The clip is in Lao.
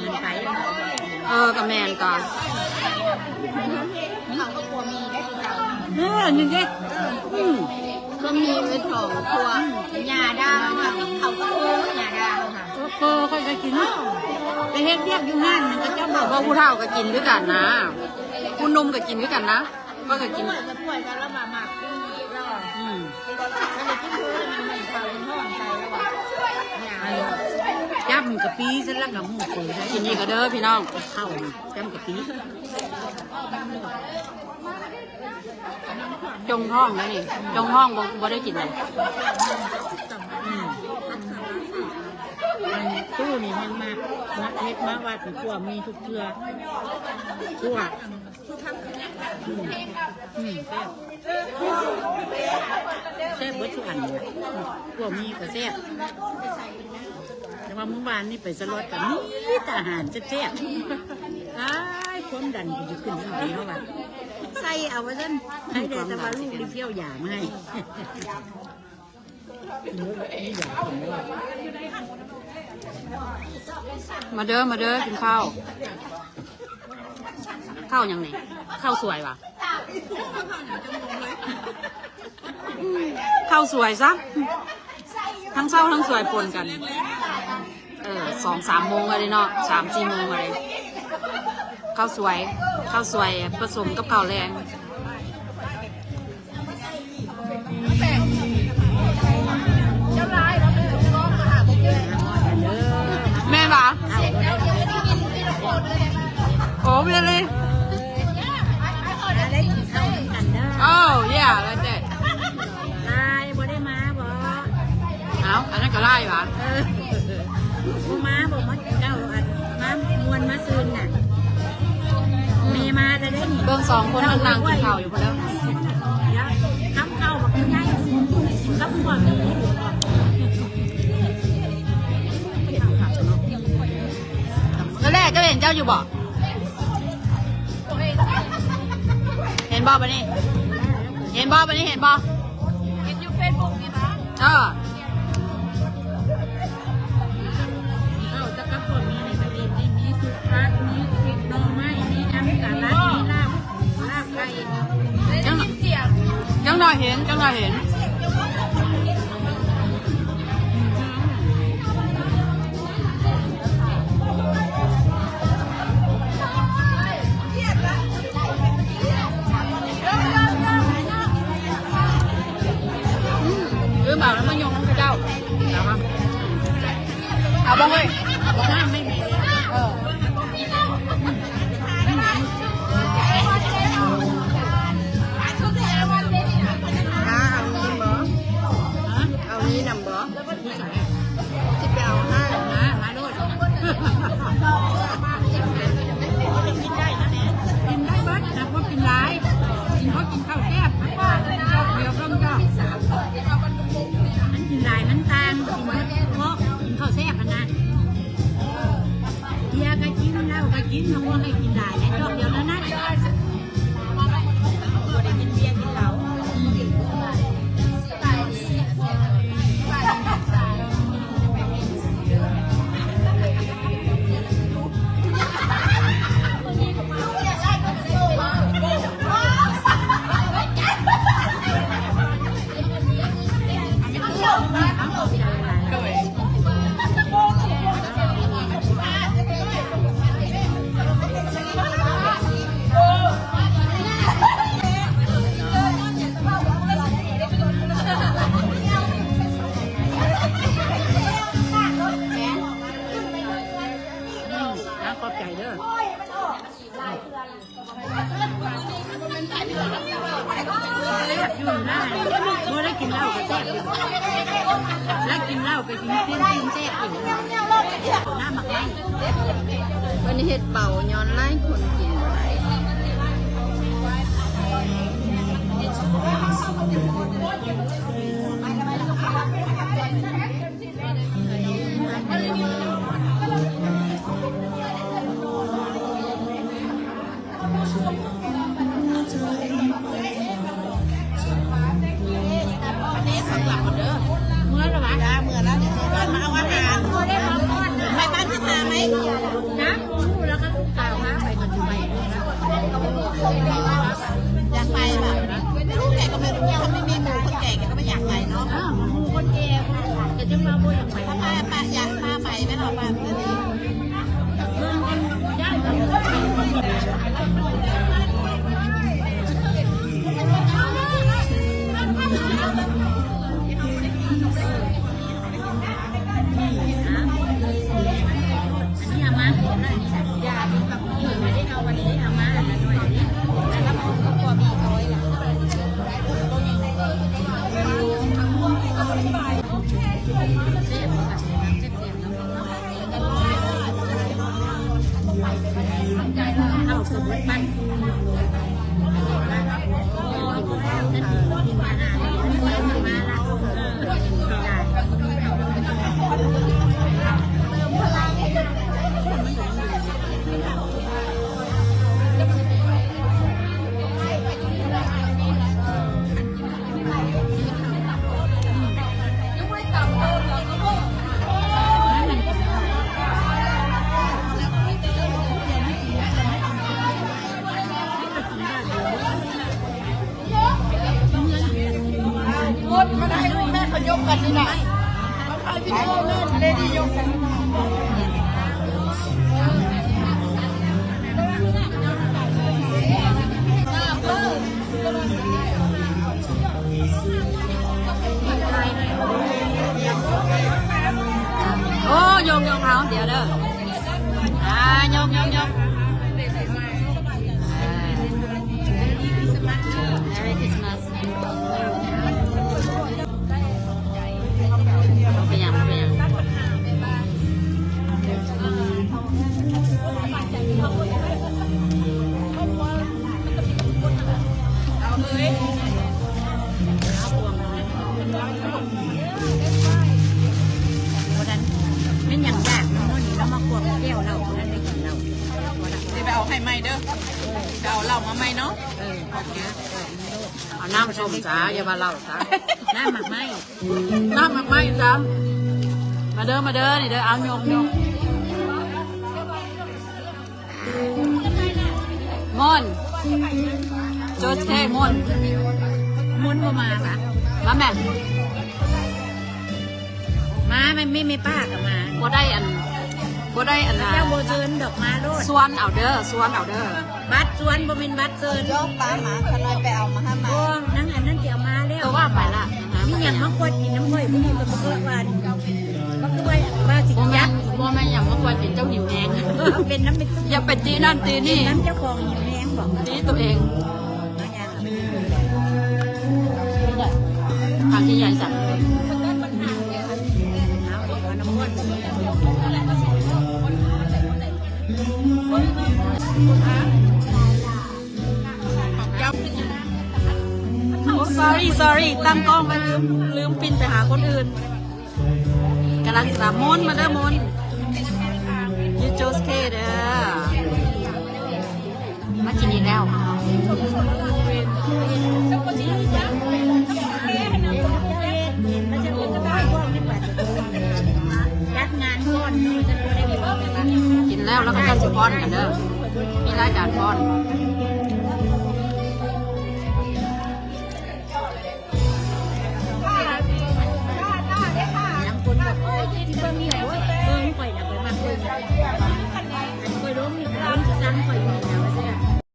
ມັນໄປ ເອີ ກໍແມ່ນກໍ ເອີ ນີ້ເດ້ ອືມ ກໍມີໄວ້ສອງພວກ ຫຍ້າດາວ ເຂົາກໍ ເອີ ຫຍ້າດາວ ເອີ ຂ້ອຍກໍກິນ ໄປເຮັດວຽກຢູ່ຮ້ານນັ້ນ ເຂົາເຈົ້າບອກວ່າ ຜູ້ເຖົ້າກໍກິນຄືກັນນະ ຜູ້ໜຸ່ມກໍກິນຄືກັນນະ. ຂ້ອຍກໍກິນ ຂ້ອຍກໍຖ້ວຍກັນລະວ່າມັກກິນລະວ່າ ອືມ ມັນໄດ້ກິນເທື່ອໜຶ່ງ ມັນເຂົ້າມັນຮ້ອນໃສ່ລະວ່າ ຈ້ຳກະປິຊັ້ນລະກໍຮູ້ເປີ ກິນອີກເດີພີ່ນ້ອງ ເຂົ້າຈ້ຳກະປິ ຈົງທ້ອງແລ້ວນີ້ ຈົງທ້ອງ ບໍ່ ບໍ່ໄດ້ກິນເລີຍ ອືມ ຕູ້ນີ້ແຮງມັກ ມາເຮັດມາວັດ ພວກມີທຸກເທື່ອ ພວກ ອືມ ອືມ ແຊບ ແຊບເບິດທຸກອັນ ພວກມີກໍແຊບ ແຕ່ວ່າມື້ວານນີ້ໄປສະຫຼອດກໍມີແຕ່ອາຫານແຊບໆ ອ້າຍ ຄວາມດັນກໍຊິຂຶ້ນເນາະວ່າ ໃສ່ເອົາວ່າຊັ້ນ ໃຫ້ແດ່ ແຕ່ວ່າລູກໄດ້ເຟ້າຢາມາໃຫ້. ມາເດີ ມາເດີ ກິນເຂົ້າ ເຂົ້າຫຍັງນີ້ ເຂົ້າສວຍຫວາ ເຂົ້າສວຍຊະ ທັງເຊົ້າທັງສວຍປົນກັນ ເອີ ສອງສາມໂມງແລ້ວເດເນາະ ສາມສີ່ໂມງແລ້ວເດ ເຂົ້າສວຍ ເຂົ້າສວຍປະສົມກັບເຂົ້າແລງ. ແມ່ນຫວາ? Oh really? ໄດ້ກິນເຂົ້ານຳກັນເດີ. Oh yeah, like that. ລາຍບໍ່ໄດ້ມາບໍ? ເອົ້າ ອັນນັ້ນກໍລາຍຫວາ? ເອີ ບໍ່ມາບໍ? ມາເຈົ້າ ອັນ ມາມ່ວນມາຊື່ນນະ ແມ່ມາແລ້ວເດ້ນີ້. ເບິ່ງສອງຄົນນັ້ນນັ່ງກິນເຂົ້າຢູ່ພຸ້ນເດີ. ດຽວ ຄຳເຂົ້າບັກໃຫຍ່ ກັບພວກນີ້ ນັ້ນແຫຼະ ເຈົ້າເຫັນເຈົ້າຢູ່ບໍ? ເຫັນບໍ່ບາດນີ້? ເຫັນບໍ່ບາດນີ້? ເຫັນບໍ່? ເຫັນຢູ່ເຟສບຸກນີ້ບາດ. ເອີ ເຂົ້າຈະກັບພວກນີ້ໃນປະເທດນີ້ ມີສຸກຜັກ ມີໜໍ່ໄມ້ ມີຍຳສະຫຼັດ ມີລາບ ລາບໄກ່. ຈັກໜ່ອຍເຫັນ ຈັກໜ່ອຍເຫັນ. ອືມ ຫຼືບາກແລ້ວມາຍົງນຳເຂົາເຈົ້າ. ເອົາບໍ່ເຮີ້ຍ? ບໍ່ ໄມ່ມີ. ເອີ ອາ ເອົານີ້ບໍ? ຮະ? ເອົານີ້ນຳບໍ? ຊິໄປເອົາໃຫ້ ມາ ມາໂລດ. ກິນໄດ້ນັ້ນແຫຼະ ກິນໄດ້ເບິດ ຫາກບໍ່ກິນຫຼາຍ ກິນ ເພາະກິນເຂົ້າແຊບ ດຽວເບິ່ງດອກ ມັນກິນຫຼາຍມັນຕ່າງ ກິນເບິດເພາະກິນເຂົ້າແຊບຫັ້ນນະ. ເບຍກໍກິນ ເຫຼົ້າກໍກິນ ເຮົາບໍ່ໃຫ້ກິນຫຼາຍ ແລະ ດອກດຽວເທົ່ານັ້ນ. ບໍ່ໄດ້ກິນເບຍກິນເຫຼົ້າ. ຂອບໃຈເດີ. ແຊບຢູ່ນະ ບໍ່ໄດ້ກິນເຫຼົ້າກໍແຊບຢູ່ ແລ້ວກິນເຫຼົ້າກໍກິນ ກິນແຊບຢູ່ ນ້ຳໝາກໄມ້. ເພິ່ນເຮັດເບົາຍ້ອນຫຼາຍຄົນກິນ. ເມື່ອລະຫວາ? ຈ້າ ເມື່ອລະ ດຽວເຈີກັນ ມາເອົາອາຫານ. บ้านจะพาไหม นะ รู้แล้วก็ลูกสาวมาไป มันจะไป อยากไปแบบ ไม่รู้ แกก็ไม่รู้ ถ้าไม่มีหมู่คนแก่ แกก็ไม่อยากไปเนาะ อ้าว หมู่คนแก่ แกจะมาบ่อยากไป ถ้าพาไป อยากพาไป ไม่เอาไป เมืองคนย้ายไป โอ๊ย มาได้ลูกแม่เขายกกันนี่นะ มาถ่ายวิดีโอแม่ เลดี้ยกกันนี่นะ โอ้ ยก ยก เอา เดี๋ยวเด้อ อ่า ยก ยก ยก อ่า Merry Christmas บ่เป็นหยัง บ่เป็นหยัง แม่นหยังอยากเนาะ มื้อนี้เรามาควบแก้วเหล้า บ่ทันได้กินเหล้า สิไปเอาให้ใหม่เด้อ ไปเอาเหล้ามาใหม่เนาะ เออ เอาน้ำส้มซะ อย่าว่าเหล้าซะ น้ำหมากไม้ น้ำหมากไม้ซะ มาเด้อ มาเด้อ นี่เด้อ เอายก ยก มอน โจสเค มอน มอนบ่มาปะ มาแม่ มา แม่ แม่ แม่ป้าก็มา บ่ได้อัน บ่ได้อัน เจ้าบ่เชิญดอกมาโลด ชวนเอาเด้อ ชวนเอาเด้อ บัตรชวนบ่แม่นบัตรเชิญ ยกปลาหมาขะน้อยไปเอามาให้มา บ่ นั่งอันนั้นสิเอามาแล้ว ก็ว่าไปละ มีหยังมาขวดกินน้ำข่อย ผู้นี้ก็บ่เกิดว่า ก็คือว่า ว่าสิ บ่แม่ จั น บ่แม่นหยังมาขวดกิน เจ้าหิวแฮง เป็นน้ำ เป็น อย่าไปตีนั่นตีนี่ น้ำเจ้าของหิวแฮงบอก ตีตัวเอง ทางที่ยายสั่ง โอ้ sorry sorry ตั้งกล้องไว้ ลืม ลืมปิ่นไปหาคนอื่น กำลังสิว่ามนต์มาเด้อ มนต์ you just okay เด้อ มากินอีกแล้ว จัดงานก่อน กินแล้ว แล้วก็จั่งสิฟ้อนกันเด้อ มีรายการฟ้อน ลางคนแบบ โอ๊ย ที่เบิ่งนี่ โอ๊ย เบิ่งข่อยน่ะ ข่อยมักเบิ่ง ข่อยลง